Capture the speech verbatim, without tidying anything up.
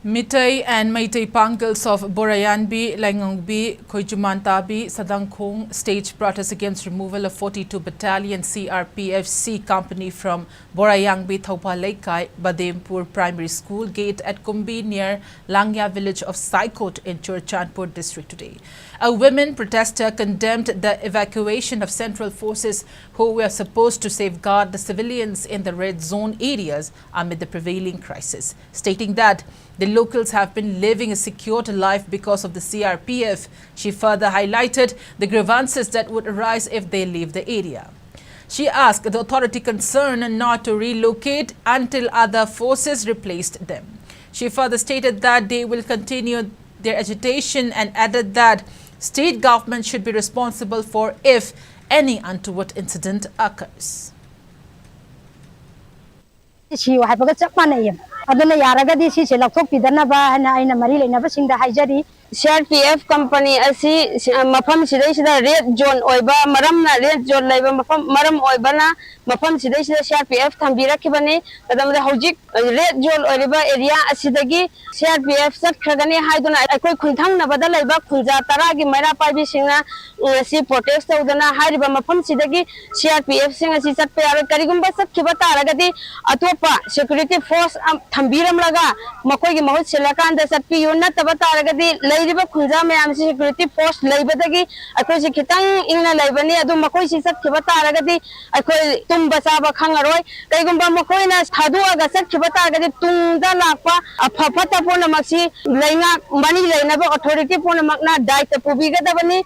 Meitei and Meitei Pangals of Borayangbi, Laingangbi, Khoijumantabi, Sadangkhong staged protest against removal of forty-two Battalion C R P F C Company from Borayangbi Thoubal Leikai, Badempur Primary School gate at Kumbi near Langya village of Saikot in Churachandpur district today. A women protester condemned the evacuation of central forces who were supposed to safeguard the civilians in the red zone areas amid the prevailing crisis, stating that the locals have been living a secured life because of the C R P F. She further highlighted the grievances that would arise if they leave the area. She asked the authority concerned not to relocate until other forces replaced them. She further stated that they will continue their agitation and added that state government should be responsible for if any untoward incident occurs. ꯁꯤꯌꯨ ꯍꯥꯏꯕꯒ ꯆꯞ ꯃꯥꯟꯅꯩꯌꯦꯕ꯫ ꯑꯗꯨꯅ ꯌꯥꯔꯒꯗꯤ ꯁꯤꯁꯦ ꯂꯧꯊꯣꯛꯄꯤꯗꯅꯕ ꯍꯥꯏꯅ ꯑꯩꯅ ꯃꯔꯤ ꯂꯩꯅꯕꯁꯤꯡꯗ ꯍꯥꯏꯖꯔꯤ꯫ C R P F company ꯑꯁꯤ ꯁꯤ- ꯃꯐꯝ ꯁꯤꯗꯩꯁꯤꯗ red zone ꯑꯣꯏꯕ ꯃꯔꯝꯅ, red zone ꯂꯩꯕ ꯃꯐꯝ ꯃꯔꯝ ꯑꯣꯏꯕꯅ ꯃꯐꯝ ꯁꯤꯗꯩꯁꯤꯗ C R P F ꯊꯝꯕꯤꯔꯛꯈꯤꯕꯅꯤ꯫ ꯀꯩꯗꯧꯕꯗ ꯍꯧꯖꯤꯛ red zone ꯑꯣꯏꯔꯤꯕ area ꯑꯁꯤꯗꯒꯤ C R P F ꯆꯠꯈ꯭ꯔꯒꯅꯤ ꯍꯥꯏꯗꯨꯅ ꯑꯩꯈꯣꯏ ꯈꯨꯟꯊꯪꯅꯕꯗ ꯂꯩꯕ ꯈꯨꯟꯖꯥ ꯇꯔꯥꯒꯤ ꯃꯩꯔꯥ ꯄꯥꯏꯕꯤꯁꯤꯡꯅ ꯉꯁꯤ protest ꯇꯧꯗꯅ ꯍꯥꯏꯔꯤꯕ ꯃꯐꯝꯁꯤꯗꯒꯤ C R P F ꯁꯤꯡ ꯑꯁꯤ ꯆꯠꯄ ꯌꯥꯔꯣꯏ꯫ ꯀꯔꯤꯒꯨꯝꯕ ꯆꯠꯈꯤꯕ ꯇꯥꯔꯒꯗꯤ ꯑꯇꯣꯞꯄ security force ꯑꯝ- ꯊꯝꯕꯤꯔꯝꯂꯒ ꯃꯈꯣꯏꯒꯤ ꯃꯍꯨꯠ ꯁꯤꯜꯂꯀꯥꯟꯗ ꯆꯠꯄꯤꯌꯨ꯫ ꯅꯠꯇꯕ ꯇꯥꯔꯒꯗꯤ ꯂꯩꯔꯤꯕ ꯈꯨꯟꯖꯥ ꯃꯌꯥꯝꯁꯤ security force ꯂꯩꯕꯗꯒꯤ ꯑꯩꯈꯣꯏꯁꯤ ꯈꯤꯇꯪ ꯏꯪꯅ ꯂꯩꯕꯅꯤ꯫ ꯑꯗꯨ ꯃꯈꯣꯏꯁꯤ ꯆꯠꯈꯤꯕ ꯇꯥꯔꯒꯗꯤ ꯑꯩꯈꯣꯏ ꯇꯨꯝꯕ ꯆꯥꯕ ꯈꯪꯉꯔꯣꯏ꯫ ꯀꯩꯒꯨꯝꯕ ꯃꯈꯣꯏꯅ ꯊꯥꯗꯣꯛꯑꯒ ꯆꯠꯈꯤꯕ ꯇꯥꯔꯒꯗꯤ ꯇꯨꯡꯗ ꯂꯥꯛꯄ ꯑꯐ ꯐꯠꯇ ꯄꯨꯝꯅꯃꯛꯁꯤ ꯂꯩꯉꯥꯛ ꯃꯔꯤ ꯂꯩꯅꯕ authority ꯄꯨꯝꯅꯃꯛꯅ ꯗꯥꯏꯇ ꯄꯨꯕꯤꯒꯗꯕꯅꯤ꯫